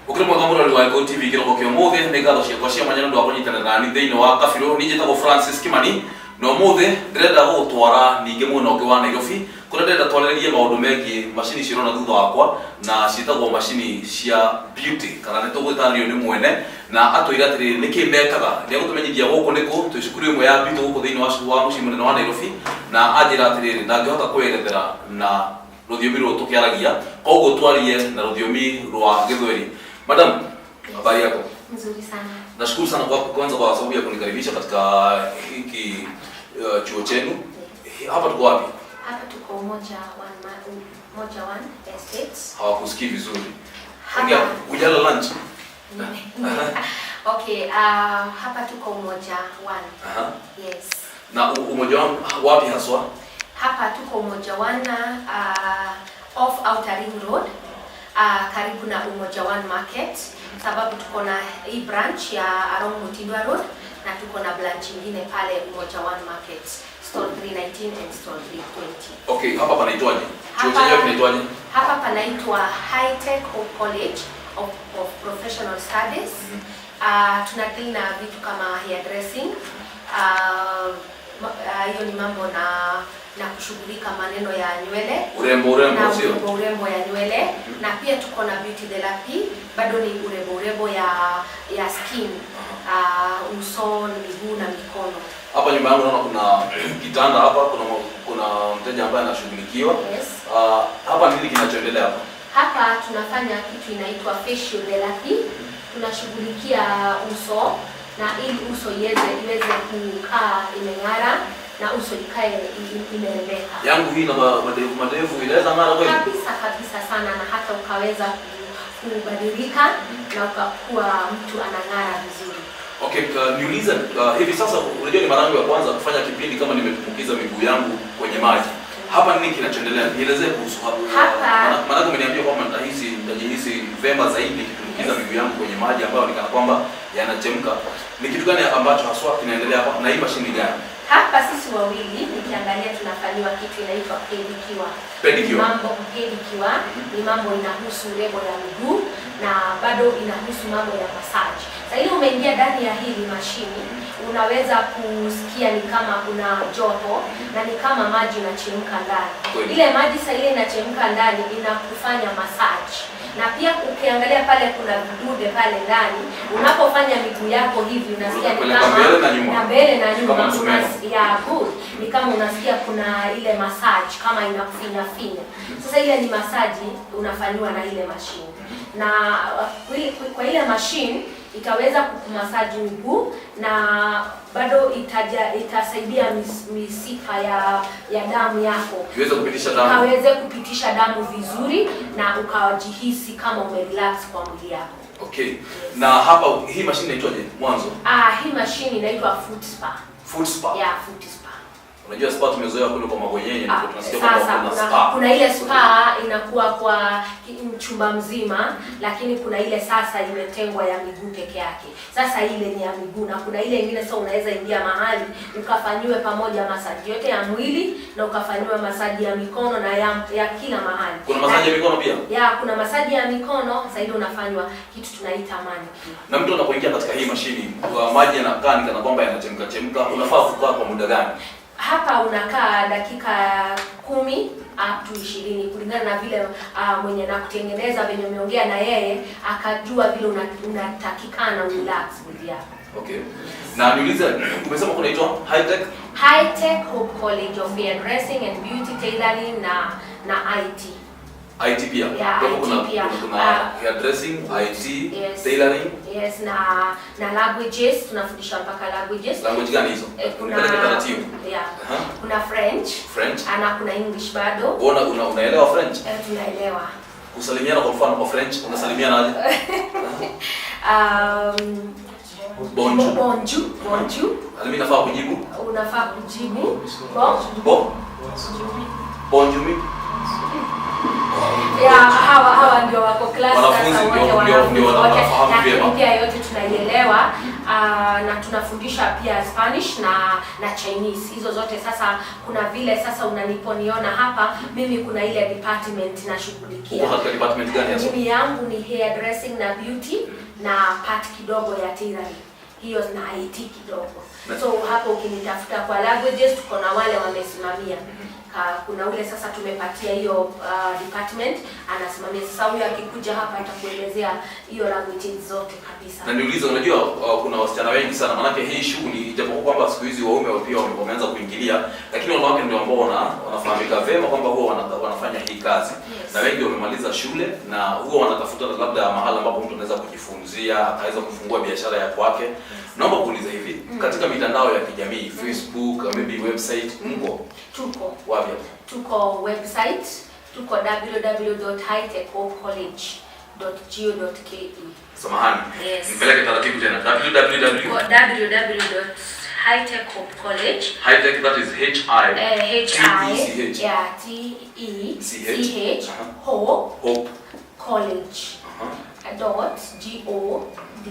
Ukiri mwega mũrori wa Gĩkũyũ TV kĩroko kĩa ũmũthĩ. Nĩ ngatho ciakwa cia mwanya nĩ ũndũ wa kũnyitanĩra nani thĩinĩ wa kabirũ. Niĩ njĩtagwo Francis Kimani na ũmũthĩ ndĩrenda gũgũtwara ningĩ mwena ũngĩ wa Nairobi, kũrĩa ndĩrenda twarĩrĩrie maũndũ megiĩ macini ici ũrona thutha wakwa, na ciĩtagwo macini cia beauty, kana nĩ tũgwĩtanĩrio nĩ mwene na atwĩre atĩrĩrĩ nĩkĩ mekaga. Nĩ egũtũmenyithia gũkũ nĩkũ twĩ cukuru ĩmwe ya beauty gũkũ thĩinĩ wa mũciĩ mũnene wa Nairobi, na anjĩra atĩrĩrĩ ndangĩhota kwĩerethera na rũthiomi rũrũ tũkĩaragia, koguo twarie na rũthiomi rwa Gĩthweri. Madam, habari yako? Nzuri sana. Nashukuru sana kwa kwanza kwa sababu ya kunikaribisha katika hiki chuo chenu. Hapa tuko wapi? Hapa tuko Umoja One Estate. Hawakusikii vizuri. Hapa Ongea, hujala lunch? Okay, hapa tuko Umoja One. Yes. Na Umoja One wapi haswa? Hapa tuko Umoja One, off Outer Ring Road, karibu na Umoja One Market, sababu tuko na hii branch ya along Mutindwa Road na tuko na branch nyingine pale Umoja One Market, stall 319 and stall 320. Okay, hapa panaitwaje? Chuo chenyewe kinaitwaje? Hapa panaitwa High Tech Hope College of Professional Studies. Tuna deal na vitu kama hairdressing. Hiyo ni mambo na kushughulika maneno ya nywele. Urembo, urembo, na sio? Urembo, urembo ya nywele, na pia tuko na beauty therapy, bado ni urembo, urembo ya skin, uso, miguu na mikono. Hapa nyuma yangu naona kuna kitanda hapa, kuna mteja ambaye anashughulikiwa. Yes. Hapa nini kinachoendelea hapa? Hapa tunafanya kitu inaitwa facial therapy. Tunashughulikia uso na ili uso iweze kukaa imeng'ara na uso ikae imerembeka. Yangu hii na madevu madevu inaweza ng'ara kweli? Kabisa kabisa sana, na hata ukaweza kubadilika na ukakuwa mtu anang'ara vizuri. Okay, niulize, hivi sasa unajua ni mara yangu ya kwanza kufanya kipindi kama nimetumbukiza miguu yangu kwenye maji. Hapa nini kinachoendelea? Nielezee kuhusu hapo. Maana umeniambia kwamba nitajihisi vema zaidi nikitumbukiza miguu yangu kwenye maji ambayo ni kana kwamba yanachemka. Ni kitu gani ambacho haswa kinaendelea hapa na hii mashini gani? Hapa sisi wawili nikiangalia tunafanyiwa kitu inaitwa pedicure. Pedicure. Mambo pedicure ni mambo inahusu urembo ya miguu na bado inahusu mambo ya massage. Sasa ile umeingia ndani ya hili mashini unaweza kusikia ni kama kuna joto na ni kama maji inachemka ndani. Ile maji sasa ile inachemka ndani inakufanya massage. Na pia ukiangalia pale kuna vidude pale ndani, unapofanya miguu yako hivi unasikia ni Unapeleka kama mbele na nyuma. na mbele na nyuma. Kama msumeno. Yeah, good. Ni kama unasikia kuna ile massage kama inakufinya finya. Sasa ile ni massage unafanyiwa na ile machine. Na kwa ile machine itaweza kukumasaji miguu na bado itasaidia mishipa ya damu yako iweze kupitisha damu. Ikaweze kupitisha damu vizuri na ukajihisi kama umerelax kwa mwili yako. Okay. Na hapa hii machine inaitwaje mwanzo? Hii machine inaitwa foot spa. Foot spa. Yeah, foot spa. Unajua spa tumezoea kule kwa mabwenyenye, ndipo tunasikia kwamba Sasa kuna spa. kuna ile spa inakuwa kwa chumba mzima, lakini kuna ile sasa imetengwa ya miguu peke yake. Sasa ile ni ya miguu, na kuna ile ingine sasa unaweza ingia mahali ukafanyiwe pamoja masaji yote ya mwili na ukafanyiwe masaji ya mikono na ya kila mahali. Kuna masaji ya mikono pia? Ya, kuna masaji ya mikono, sasa ile unafanywa kitu tunaita manicure. Na mtu anapoingia katika hii mashini, kwa maji yanakaa ni kana kwamba yanachemka chemka, unafaa kukaa kwa muda gani? Hapa unakaa dakika 10 up to 20 kulingana na vile mwenye nakutengeneza venye umeongea na yeye akajua vile unatakikana urelax mwili yako. Okay. Na niulize, umesema kunaitwa High Tech? High Tech Hope College of Hairdressing and Beauty Tailoring na IT. IT pia. Yeah, Kwa hivyo IT pia. kuna hairdressing, IT, Yes. tailoring. Yes, na languages, tunafundisha mpaka languages. Language gani hizo? Unipeleke taratibu. Yeah. Kuna French. French. Na kuna English bado. Wewe unaelewa French? Tunaelewa. Kusalimiana kwa mfano kwa French, unasalimiana aje? Bonjour. Bonjour. Bonjour. Na mimi nafaa kujibu? Unafaa kujibu. Bon. Bon. Bonjour. Ya, hawa ndio wako class Wanafunzi sasa wote, ndio wanafunzi wote. wanafahamu Lakini vyema. pia yote tunaielewa. Na tunafundisha pia Spanish na Chinese. Hizo zote sasa, kuna vile sasa unaniponiona hapa, mimi kuna ile department nashughulikia. Uko katika department gani hasa? Mimi yangu ni hair dressing na beauty na part kidogo ya tailoring. Hiyo na IT kidogo. So hapo ukinitafuta kwa languages, tuko na wale wamesimamia. Kuna ule sasa tumepatia hiyo department anasimamia. Sasa huyo akikuja hapa atakuelezea hiyo languages zote kabisa. Na niulize, unajua kuna wasichana wengi sana, maanake hii shughuli, ijapokuwa kwamba siku hizi waume pia wameanza kuingilia, lakini wanawake ndio ambao wanafahamika vema kwamba huwa wanafanya hii kazi. Na wengi wamemaliza shule na huwa wanatafuta labda mahala ambapo mtu anaweza kujifunzia akaweza kufungua biashara ya kwake. Naomba kuuliza hivi, katika mitandao ya kijamii, Facebook, maybe website, mko Tuko wapi? Tuko website, tuko www.hitechhopecollege.go.ke. Samahani, Yes. nipeleke taratibu tena. Www Tuko www.hitechhopecollege Hitech, that is H I H T E C I H. Yeah, T E C C H. H Hope Hope College dot G O D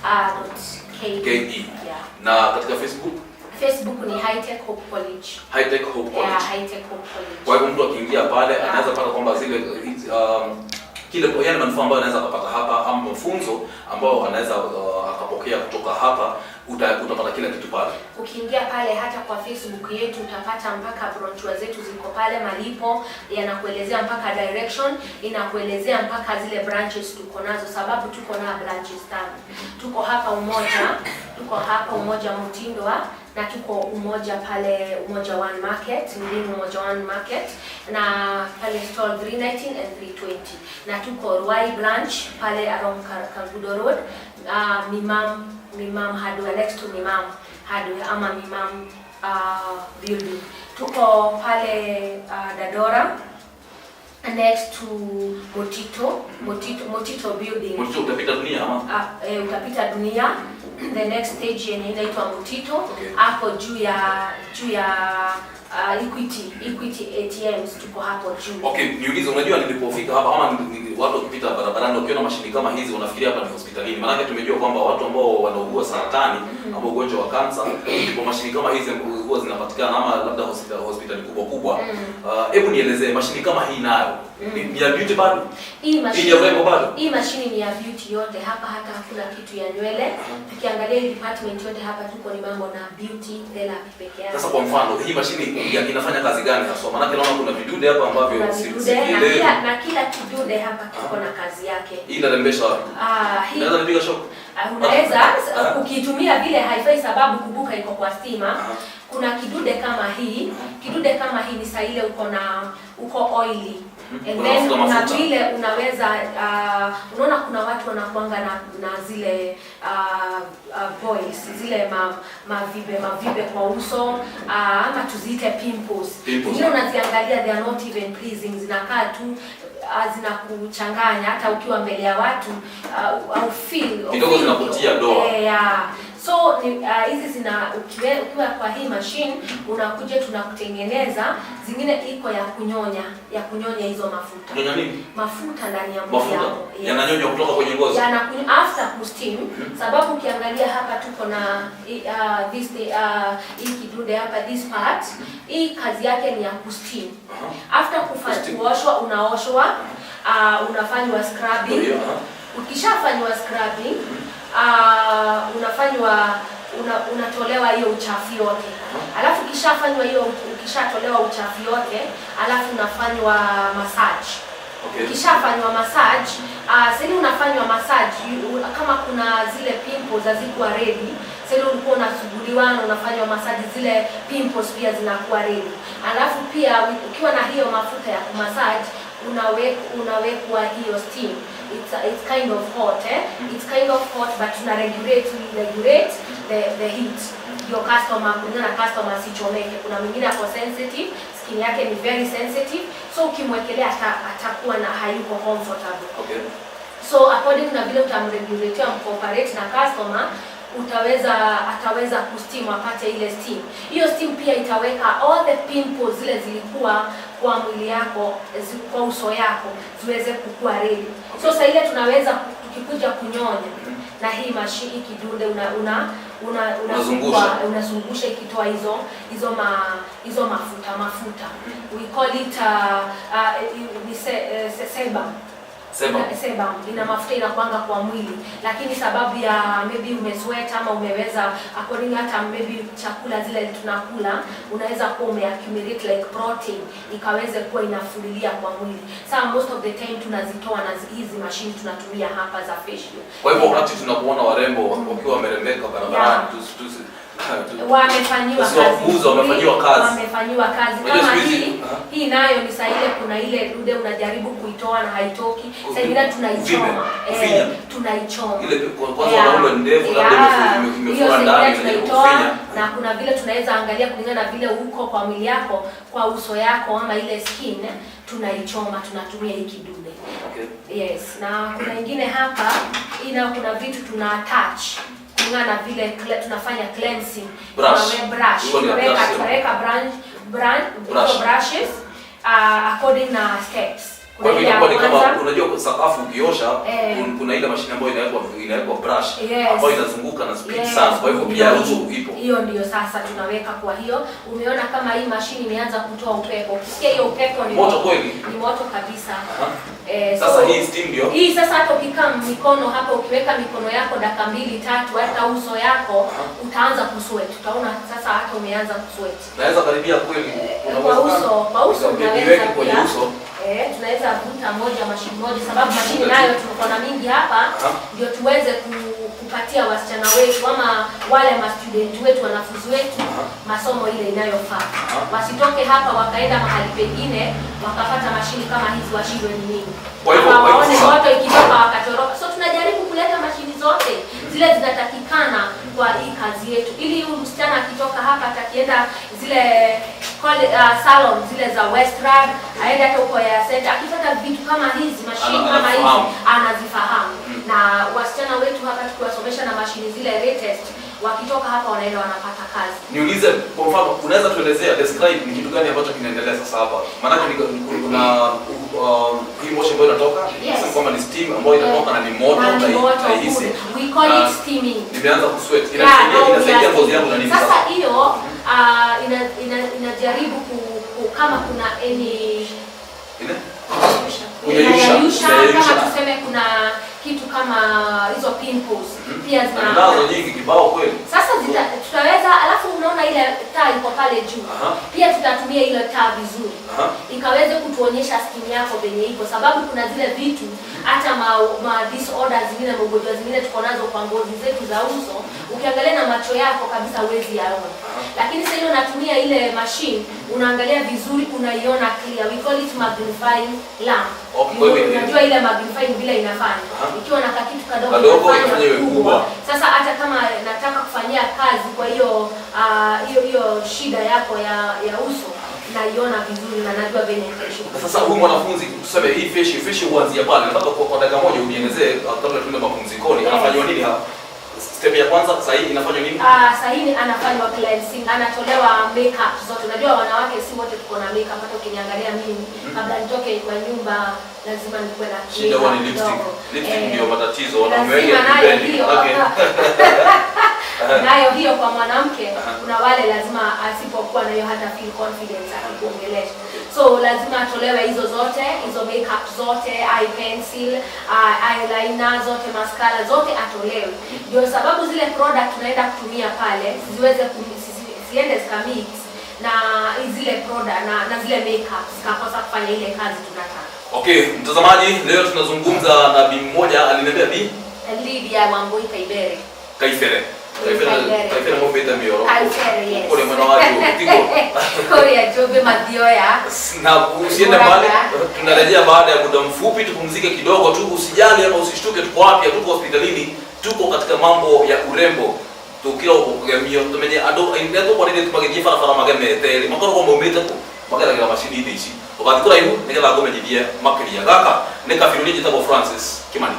dot K K E. Yeah. Na katika Facebook? Facebook ni Hitech Hope College. Hitech Hope College. Yeah, Hitech Hope College. Kwa hivyo mtu akiingia pale anaweza pata kwamba zile kile yale manufaa ambayo anaweza akapata hapa ama mafunzo ambayo anaweza akapokea kutoka hapa, utapata kila kitu pale. Ukiingia pale hata kwa Facebook yetu utapata mpaka brochure zetu ziko pale, malipo yanakuelezea mpaka direction, inakuelezea mpaka zile branches tuko nazo, sababu tuko na branches tano. Tuko hapa Umoja, tuko hapa Umoja Mutindwa, na tuko Umoja pale Umoja One Market, Mlima Umoja One Market, na pale stall 319 and 320, na tuko Ruai branch pale along Kangudo Road, Mimam Hardware, next to Mimam Hardware ama Mimam building. Tuko pale Dandora next to Motito building. Mtito utapita dunia ama? Utapita dunia, the next stage yenye inaitwa Mutito, hapo juu ya Equity ATMs, tuko hapo juu. Okay, niulize, unajua nilipofika hapa ama watu wakipita barabarani wakiona mashini kama hizi wanafikiria hapa ni hospitalini. Maanake tumejua kwamba watu ambao wanaugua saratani ama ugonjwa wa kansa ndipo mashini kama hizi huwa zinapatikana ama labda hospitali kubwa kubwa. Hebu nielezee mashini kama hii nayo. Ni ya beauty bado? Hii Hii ni mashini ya urembo bado? Hii mashini ni ya beauty yote hapa, hata hakuna kitu ya nywele. Tukiangalia hii department yote hapa tuko ni mambo na beauty therapy peke yake. Sasa kwa mfano, hii mashini inafanya kazi gani haswa? Maanake naona kuna vidude hapa ambavyo Kuna vidude na sivielewi. kila kidude hapa kiko na kazi yake. Hii inarembesha wapi? Hii Inaweza nipiga shock? Unaweza ukiitumia vile haifai, sababu kumbuka iko kwa stima. Kuna kidude kama hii, kidude kama hii ni saa ile uko na uko oily. And Kuna then mafuta, kuna mafuta. vile unaweza unaona kuna watu wanakuanga na zile boils, zile mavibe mavibe kwa uso, ama tuziite pimples. Pimples. Zingine unaziangalia, they are not even pleasing, zinakaa tu, zinakuchanganya hata ukiwa mbele ya watu, au feel Kidogo zinakutia doa. Yeah. So ni hizi zina ukiwa kwa hii machine unakuja tunakutengeneza, zingine iko ya kunyonya hizo mafuta. Kunyonya nini? Mafuta ndani ya mwili Mafuta yako. Yes. yananyonywa kutoka kwenye ngozi. Yanakunywa after kusteam, sababu ukiangalia hapa tuko na this hii kidude hapa, this part, hii kazi yake ni ya kusteam. After Kusteam. kuoshwa, unaoshwa, unafanywa scrubbing. Ndio, aha. Ukishafanywa scrubbing, unafanywa unatolewa hiyo uchafu yote, alafu ukishafanywa hiyo, ukishatolewa uchafu yote, alafu unafanywa massage. Ukishafanywa massage, sasa unafanywa massage, kama kuna zile pimples hazikuwa ready, sasa ulikuwa unasuguliwa na unafanywa massage, zile pimples pia zinakuwa ready. Alafu pia ukiwa na hiyo mafuta ya kumassage, unawekwa hiyo steam. It's kind of hot, eh? It's kind of hot, but tuna regulate, we regulate the heat. Your customer, kulingana na customer asichomeke. Kuna mwingine ako sensitive, skin yake ni very sensitive, so ukimwekelea atakuwa na hayuko comfortable. So according na vile utamregulatea, mcooperate na customer, utaweza ataweza kusteam apate ile steam. Hiyo steam pia itaweka all the pimples zile zilikuwa kwa mwili yako, kwa uso yako ziweze kukua ready. So sasa ile tunaweza tukikuja kunyonya na hii mashini kidude una una una Unazungusha. Unazungusha ikitoa hizo mafuta. We call it ni sebum. Sebum. Sebum ina mafuta inakuanga kwa mwili, lakini sababu ya maybe umesweat ama umeweza according hata maybe chakula zile tunakula, unaweza kuwa umeaccumulate like protein ikaweze kuwa inafulilia kwa mwili. Sasa most of the time tunazitoa na hizi mashini tunatumia hapa za facial. Kwa hivyo wakati tunakuona warembo wakiwa wamerembeka barabarani, Wamefanyiwa kazi Usiwapuuze, wamefanyiwa kazi. Wamefanyiwa kazi. Unajua Kama siku hizi- hii, hii nayo ni saa ile kuna ile dude unajaribu kuitoa na haitoki, saa ingine tunaichoma. Ufinya. Eh, tunaichoma. Ile kwanza wanaume ndevu labda Hiyo imefura saa ndani, ingine unajaribu tunaitoa kufinya. Na kuna vile tunaweza angalia kulingana na vile uko kwa mwili yako, kwa uso yako ama ile skin, tunaichoma, tunatumia hii kidude. Yes, na kuna ingine hapa ina kuna vitu tuna attach kulingana na vile tunafanya cleansing. Brush. Brush. Hiyo ni brush. Tunaweka brush, Brush. hizo brushes according na steps. Kwa hivyo ile ya inakuwa ni kama kwanza. unajua sakafu ukiosha, kuna ile mashine ambayo inawekwa brush ambayo inazunguka na speed sana. Kwa hivyo pia Ndio uso ipo. Hiyo ndio sasa tunaweka kwa hiyo. Umeona kama hii mashini imeanza kutoa upepo. Ukisikia hiyo upepo ni Moto kweli. Ni moto kabisa. Sasa So, hii steam ndio. hii sasa hata ukikaa mikono hapa, ukiweka mikono yako dakika mbili tatu, hata uso yako utaanza kusweat. Utaona sasa hata umeanza kusweat. Naweza karibia kweli. Kuna Kwa uwezekano? uso, kwa uso Niweke unaweza kwenye pia. uso. Eh, tunaweza vuta moja mashini moja, sababu mashini nayo tuko na mingi hapa, ndio tuweze kupatia wasichana wetu ama wale ma student wetu, wanafunzi wetu masomo ile inayofaa. Wasitoke hapa wakaenda mahali pengine wakapata mashini kama hizi washindwe ni nini. Kwa hivyo- Ama kwa hivyo waone sasa- moto ikitoka wakatoroka. So tunajaribu kuleta mashini zote zile zinatakikana kwa hii kazi yetu, ili huyu msichana akitoka hapa atakienda zile salon zile za Westrad, aende hata huko ya center, akipata vitu kama hizi mashini kama hizi Anafahamu. anazifahamu. Na wasichana wetu hapa tukiwasomesha na mashini zile latest, wakitoka hapa wanaenda wanapata kazi. Niulize kwa mfano, unaweza tuelezea, describe ni kitu gani ambacho kinaendelea sasa hapa? Maanake kuna hii moshi ambayo inatoka, sasa kwamba ni steam ambayo inatoka na ni moto, Na ni moto, naihisi. we call Na it steaming. Nimeanza kusweat. Yeah, Inasaidia no, inasaidia we are ngozi yangu na nini sasa sasa? hiyo inajaribu kama kuna any Ine? Kuyeyusha. inayeyusha, Inayeyusha. kama tuseme kuna kitu kama hizo pimples pia Na zina ninazo nyingi kibao kweli. Sasa tutaweza, alafu unaona ile taa iko pale juu. Pia tutatumia ile taa vizuri ikaweze kutuonyesha skin yako venye iko, sababu kuna zile vitu hata ma disorders zingine, magonjwa zingine tuko nazo kwa ngozi zetu za uso, ukiangalia na macho yako kabisa huwezi yaona, lakini sasa ile unatumia ile machine unaangalia vizuri, unaiona clear. We call it magnifying lamp. Okay, kwa hivyo Unajua ile magnifying vile inafanya, ikiwa na kakitu kadogo Kadogo inafanya inafanya iwe kubwa. Sasa hata kama nataka kufanyia kazi kwa hiyo hiyo shida yako ya uso, naiona vizuri na najua venye Na sasa huyu mwanafunzi, tuseme hii facial huanzia pale. Nataka kwa dakika moja unielezee kabla tuende mapumzikoni. Anafanywa nini hapa? Step ya kwanza sasa hii inafanywa nini? Sasa hii anafanywa cleansing, anatolewa makeup zote. Unajua wanawake si wote tuko na makeup. Hata ukiniangalia mimi kabla nitoke kwa nyumba lazima nikuwe na Shida huwa ni makeup lipstick. kidogo. Lipstick ndio matatizo, wanaume wengi Lazima nayo hatupendi. hiyo. Nayo hiyo kwa mwanamke, kuna wale lazima asipokuwa nayo hata feel confidence akikuongelesha. So lazima atolewe hizo zote, hizo makeup zote, eye pencil, eyeliner zote, mascara zote atolewe. Ndio sababu zile product tunaenda kutumia pale ziweze ziende zikamix na zile product na zile makeup zikakosa kufanya ile kazi tunataka. Okay, mtazamaji, leo tunazungumza na bi mmoja aliniambia bi Lydia Wambui Kaibere. Kaifere. Kaifere. Kaifere. Kaifere mo beta mioro. Kaifere, yes. Kule mwana wake tiko. Korea Jobe Mathioya. Na usiende mbali, tunarejea baada ya muda mfupi, tupumzike kidogo tu. Usijali ama usishtuke, tuko wapi? Tuko hospitalini, tuko katika mambo ya urembo tukira kugemio tumenye andu aithe tukwarire tumagithie barabara magemete makoragwo maumite ku mageragĩra macini-inĩ ici ũgathiĩ kũraihu nĩgetha ngũmenyithie makĩria. Gaka nĩ kabirũ, niĩ njĩtagwo Francis Kimani.